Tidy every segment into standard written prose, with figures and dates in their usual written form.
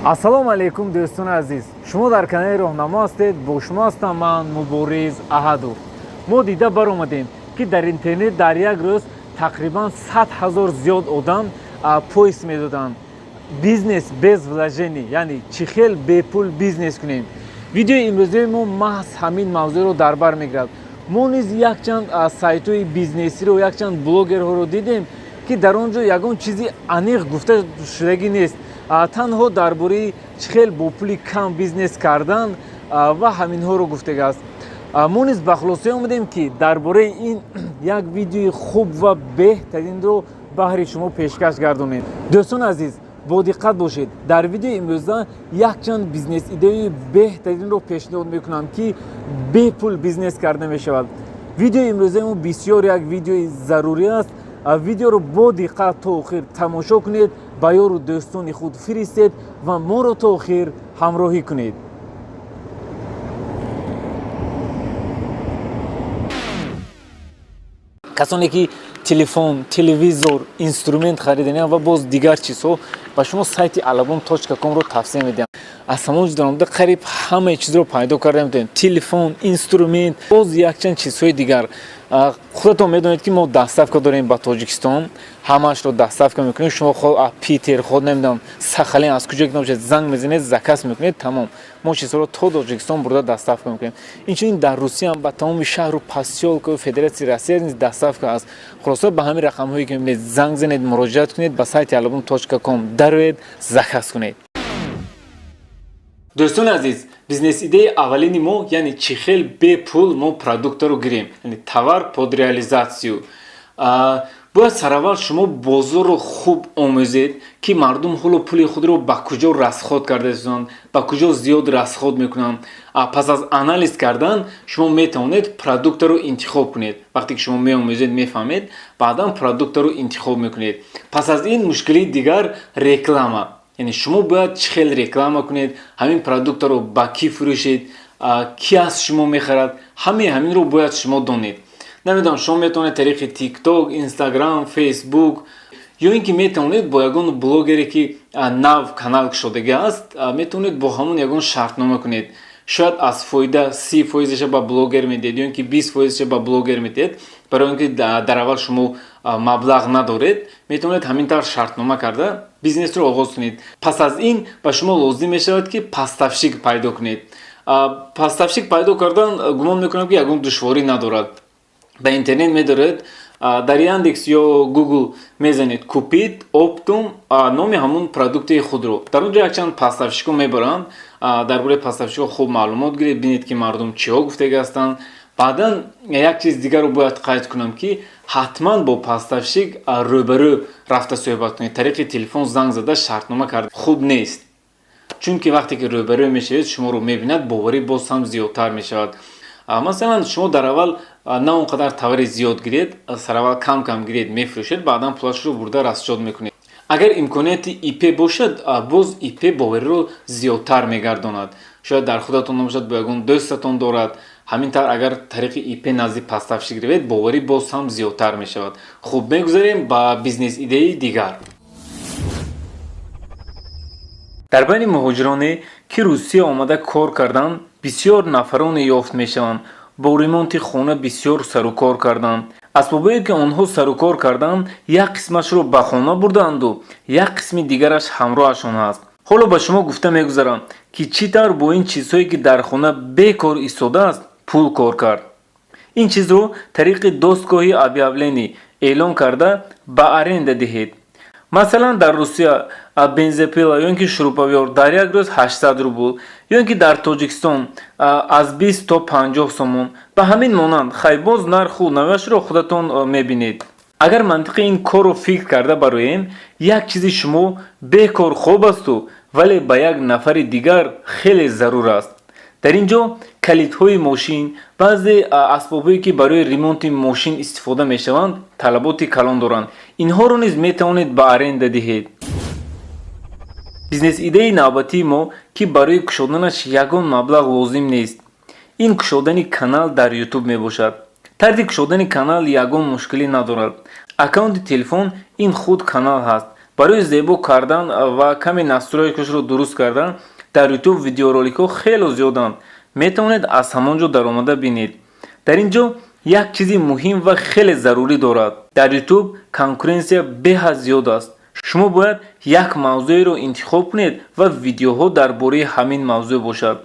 Ассалому алайкум, дӯстони азиз! Шумо дар канали Роҳнамо ҳастед. Бо шумо ҳастам ман, Мубориз Аҳадов. Мо дида баромадем, ки дар интернет дар як рӯз тақрибан 100 000 зиёд одам поиск медоданд: «Бизнес без вложений», яъне чӣ хел бепул бизнес кунем. Видеои имрӯзаи мо маҳз ҳамин мавзӯъро дар бар мегирад. Мо низ якчанд сайтҳои бизнесиро, якчанд блогерҳоро дидем, ки дар он ҷо ягон чизи аниқ гуфта шудагӣ нест, танҳо дар бораи чӣ хел бо пули кам бизнес кардан ва ҳаминҳоро гуфтагааст. Мо низ ба хулосае омадем, ки дар бораи ин як видеои хуб ва беҳтаринро баҳри шумо пешкаш гардонем. Дӯстони азиз, бодиққат бошед. Дар видеои имрӯза якчанд бизнес-идеяи беҳтаринро пешниҳод мекунам, ки бепул бизнес карда мешавад. Видеои имрӯзаи мо бисёр як видеои зарурӣ аст. Видеоро бо диққат то охир тамошо кунед, ба ёру дӯстони худ фиристед ва моро то охир ҳамроҳӣ кунед. Касоне ки телефон, телевизор, инструмент хариданиям ва боз дигар чизҳо, ба шумо сайти alabom.com-ро тавсия медиҳам. Аз ҳамон ҷо даромада қариб ҳамаи чизро пайдо карда метавонед: телефон, инструмент, боз якчанд чизҳои дигар. Худатон медонед, ки мо доставка дорем ба Тоҷикистон, ҳамаашро доставка мекунем. Шумо хоҳ Питер, хоҳ, намедонам, Сахалин, аз куҷое ки набошед, занг мезанед, заказ мекунед, тамом, мо чизҳоро то Тоҷикистон бурда доставка мекунем. Инчунин дар Русияам ба тамоми шаҳру посёлкаю Федератсияи Россия низ доставка аст. Хулоса, ба ҳамин рақамҳое ки мебинед, занг занед, муроҷиат кунед, ба сайти alabom.com дароед, заказ кунед. Дӯстони азиз, бизнес-идеяи аввалини мо, яъне чӣ хел бепул мо продуктаро гирем, яъне товар под реализацию. Бояд сараввал шумо бозорро хуб омӯзед, ки мардум ҳоло пули худро ба куҷо расход карда истоданд, ба куҷо зиёд расход мекунанд. Пас аз анализ кардан шумо метавонед продуктаро интихоб кунед. Вақте ки шумо меомӯзед, мефаҳмед, баъдан продуктаро интихоб мекунед. Пас аз ин мушкилии дигар реклама, яъне шумо бояд чӣ хел реклама кунед, ҳамин продуктаро ба кӣ фурӯшед, кӣ аз шумо мехарад, ҳамаи ҳаминро бояд шумо донед. Намедонам, шумо метавонед тариқи Тикток, Инстаграм, Фейсбук ё ин ки метавонед бо ягон блогере, ки нав канал кушодагӣ аст, метавонед бо ҳамон ягон шартнома кунед. Шояд аз фоида 30 фоизаша ба блогер медиҳед ё ин ки 20 фоизаша ба блогер медиҳед. Барои он ки дар аввал шумо маблағ надоред, метавонед ҳамин тавр шартнома карда бизнесро оғоз кунед. Пас аз ин ба шумо лозим мешавад, ки поставщик пайдо кунед. Поставщик пайдо кардан, гумон мекунам, ки ягон душворӣ надорад. Ба интернет медоред, дар Яндекс ё Гугл мезанед «купить оптом» номи ҳамун продукти худро. Дар он ҷо якчанд поставщикҳо мебаранд. Дар бораи поставщикҳо хуб маълумот гиред, бинед, ки мардум чиҳо гуфтага ҳастанд. Баъдан як чиз дигарро бояд қайд кунам, ки ҳатман бо поставщик рӯбарӯ рафта суҳбат кунед. Тариқи телефон занг зада шартнома кард хуб нест, чунки вақте ки рӯбарӯ мешавед, шуморо мебинад, боварӣ боз ҳам зиёдтар мешавад. Масалан, шумо дар аввал на он қадар товари зиёд гиред, сараввал кам кам гиред, мефурӯшед, баъдан пулашро бурда расчёт мекунед. Агар имконияти ИП бошад, боз ИП бовариро зиёдтар мегардонад. Шояд дар худатон набошад, бо ягон дӯстатон дорад. Ҳамин тавр, агар тариқи ИП назди поставщик равед, боварӣ боз ҳам зиёдтар мешавад. Хуб, мегузарем ба бизнес-идеяи дигар. Дар байни муҳоҷироне, ки Русия омада кор карданд, бисёр нафароне ёфт мешаванд, бо ремонти хона бисёр сарукор карданд. Асбобое, ки онҳо сарукор карданд, як қисмашро ба хона бурдаанду як қисми дигараш ҳамроҳашон ҳаст. Ҳоло ба шумо гуфта мегузарам, ки чӣ тавр бо ин чизҳое, ки дар хона бекор истодааст, пул кор кард. Ин чизро тариқи доскаҳои объявлений эълон карда ба аренда диҳед. Масалан, дар Русия бензопила ё ин ки шуруповёрт дар як рӯз 800 рубл, ё ин ки дар Тоҷикистон аз 20 то 50 сомон, ба ҳамин монанд. Хай, боз нарху навашро худатон мебинед. Агар мантиқи ин корро фикр карда бароем, як чизи шумо бекор хоб асту, вале ба як нафари дигар хеле зарур аст. Дар ин ҷо калидҳои мошин, баъзе асбобҳое, ки барои ремонти мошин истифода мешаванд, талаботи калон доранд. Инҳоро низ метавонед ба аренда диҳед. Бизнес-идеяи навбатии мо, ки барои кушоданаш ягон маблағ лозим нест, ин кушодани канал дар Ютуб мебошад. Тарзи кушодани канал ягон мушкилӣ надорад. Аккаунти телефон ин худ канал ҳаст. Барои зебо кардан ва каме настройкашро дуруст кардан дар Ютуб видеороликҳо хело зиёданд, метавонед аз ҳамон ҷо даромада бинед. Дар ин ҷо як чизи муҳим ва хеле зарурӣ дорад. Дар Ютуб конкуренсия беҳад зиёд аст. Шумо бояд як мавзӯеро интихоб кунед ва видеоҳо дар бораи ҳамин мавзӯъ бошад.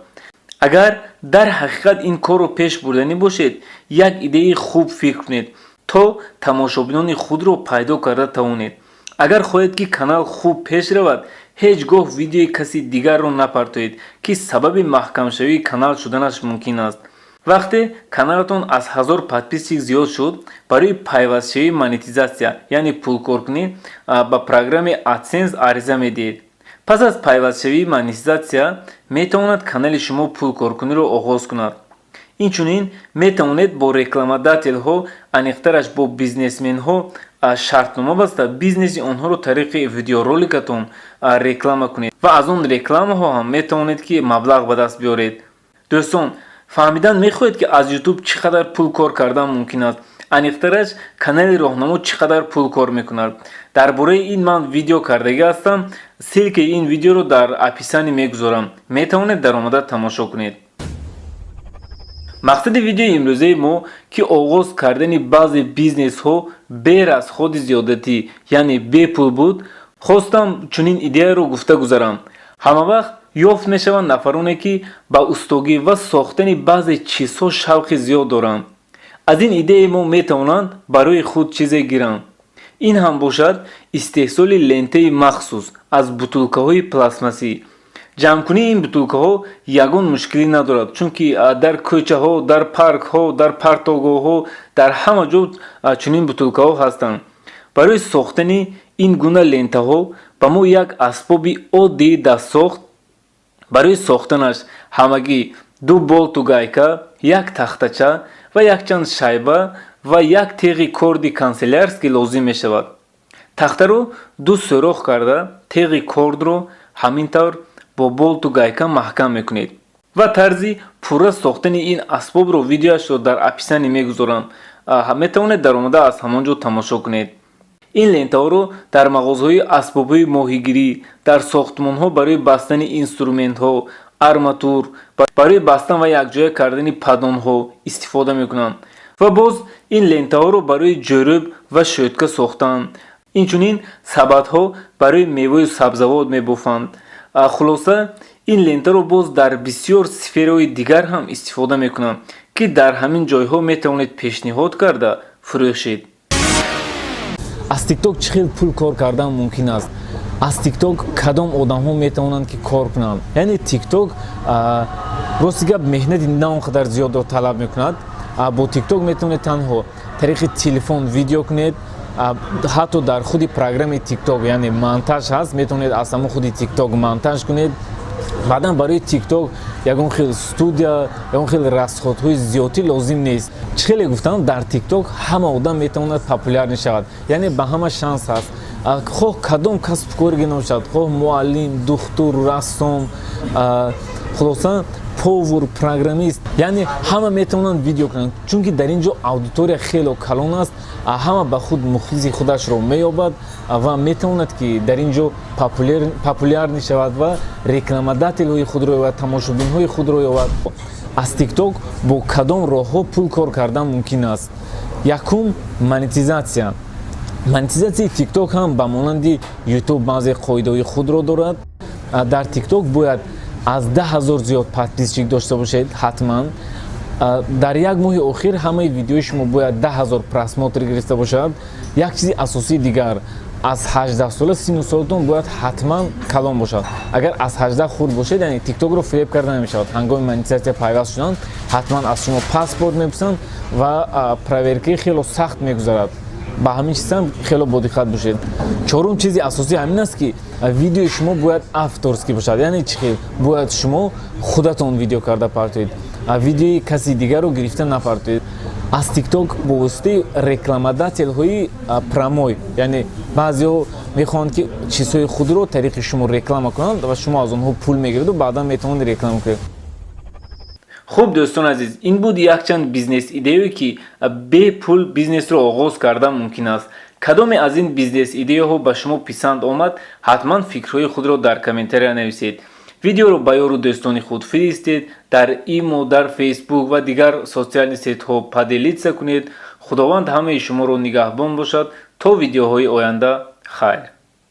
Агар дар ҳақиқат ин корро пеш бурданӣ бошед, як идеяи хуб фикр кунед, то тамошобинони худро пайдо карда тавонед. Агар хоҳед, ки канал хуб пеш равад, ҳеҷ гоҳ видеои каси дигарро напартоед, ки сабаби маҳкамшавии канал шуданаш мумкин аст. Вақте каналатон аз 1000 подписчик зиёд шуд, барои пайвастшавии монетизатсия, яъне пулкоркунӣ, ба программаи AdSense ариза медиҳед. Пас аз пайвастшавии монетизатсия метавонад канали шумо пулкоркуниро оғоз кунад. Инчунин метавонед бо рекламодателҳо, аниқтараш бо бизнесменҳо шартнома баста, бизнеси онҳоро тариқи видеороликатон реклама кунед ва аз он рекламаҳо ҳам метавонед, ки маблағ ба даст биёред. Дӯстон, фаҳмидан мехоҳед, ки аз Ютуб чӣ қадар пул кор кардан мумкин аст, аниқтараш канали Роҳнамо чӣ қадар пул кор мекунад? Дар бораи ин ман видео кардагӣ ҳастам. Ссылкаи ин видеоро дар описание мегузорам, метавонед даромада тамошо кунед. Мақсади видеои имрӯзаи мо, ки оғоз кардани баъзе бизнесҳо бе расходи зиёдатӣ, яъне бепул буд, хостам чунин идеяро гуфта гузарам. Ҳамавақт ёфт мешаванд нафароне, ки ба устогӣ ва сохтани баъзе чизҳо шавқи зиёд доранд. Аз ин идеяи мо метавонанд барои худ чизе гиранд. Ин ҳам бошад истеҳсоли лентаи махсус аз бутулкаҳои пластмассӣ. Ҷамъкунии ин бутулкаҳо ягон мушкилӣ надорад, чунки дар кӯчаҳо, дар паркҳо, дар партовгоҳҳо, дар ҳама ҷо чунин бутулкаҳо ҳастанд. Барои сохтани ин гуна лентаҳо ба мо як асбоби оддии дастсохт, барои сохтанаш ҳамагӣ ду болту гайка, як тахтача ва якчанд шайба ва як теғи корди канселярский лозим мешавад. Тахтаро ду сӯрох карда, теғи кордро ҳамин тавр бо болту гайка маҳкам мекунед. Ва тарзи пурра сохтани ин асбобро видеоашро дар описание мегузорам, метавонед даромада аз ҳамон ҷо тамошо кунед. Ин лентаҳоро дар мағозаҳои асбобҳои моҳигирӣ, дар сохтмонҳо барои бастани инструментҳо, арматур, барои бастан ва якҷоя кардани поддонҳо истифода мекунанд. Ва боз ин лентаҳоро барои ҷӯрӯб ва щётка сохтан, инчунин сабадҳо барои меваю сабзавот мебофанд. Хулоса, ин лентаро боз дар бисёр сфераҳои дигар ҳам истифода мекунанд, ки дар ҳамин ҷойҳо метавонед пешниҳод карда фурӯшед. Аз ТикТок чӣ хел пул кор кардан мумкин аст? Аз ТикТок кадом одамҳо метавонанд, ки кор кунанд? Яъне ТикТок, рости гап, меҳнати на он қадар зиёдро талаб мекунад. Бо ТикТок метавонед танҳо тариқи телефон видео кунед. Ҳатто дар худи программаи ТикТок, яъне монтаж ҳаст, метавонед аз ҳамон худи ТикТок монтаж кунед. Баъдан барои ТикТок ягон хел студия, ягон хел расходҳои зиёдтӣ лозим нест. Чӣ хеле гуфтам, дар ТикТок ҳама одам метавонад популярный шавад, яъне ба ҳама шанс ҳаст. Хоҳ кадом касбу коре набошад, хоҳ муаллим, духтур, рассом, хулоса, повар, программист, яъне ҳама метавонанд видео кунанд, чунки дар ин ҷо аудитория хело калон аст. Ҳама ба худ мухлиси худашро меёбад ва метавонад, ки дар ин ҷо популярный шавад ва рекламодателҳои худро ёбад, тамошобинҳои худро ёбад. Аз ТикТок бо кадом роҳҳо пул кор кардан мумкин аст? Якум, монетизатсия. Монетизатсияи ТикТок ҳам ба монанди Ютуб баъзе қоидаҳои худро дорад. Дар ТикТок бояд аз 10 000 зиёд подписчик дошта бошед ҳатман. Дар як моҳи охир ҳамаи видеои шумо бояд 10 000 просмотр гирифта бошад. Як чизи асосии дигар: аз 18 сола сину солатон бояд ҳатман калон бошад. Агар аз 18 хурд бошед, яъне Тиктокро фиреб карда намешавад. Ҳангоми монетизатсия пайваст шудан ҳатман аз шумо паспорт мепурсанд ва проверкаи хело сахт мегузарад. Ба ҳамин чизам хело бодиққат бошед. Чорум чизи асосӣ ҳамин аст, ки видеои шумо бояд авторский бошад. Яъне чӣ хел? Бояд шумо худатон видео карда партоед, видеои каси дигарро гирифта напартоед. Аз ТикТок бо воситаи рекламодателҳои прямой, яъне баъзеҳо мехоҳанд, ки чизҳои худро тариқи шумо реклама кунанд ва шумо аз онҳо пул мегиреду баъдан метавонед реклама кунед. Хуб, дӯстони азиз, ин буд якчанд бизнес идеое, ки бепул бизнесро оғоз кардан мумкин аст. Кадоме аз ин бизнес-идеяҳо ба шумо писанд омад, ҳатман фикрҳои худро дар комментария нависед. Видеоро ба ёру дӯстони худ фиристед, дар имо, дар Фейсбук ва дигар социальный сеть ҳо поделиться кунед. Худованд ҳамаи шуморо нигаҳбон бошад. То видеоҳои оянда, хайр.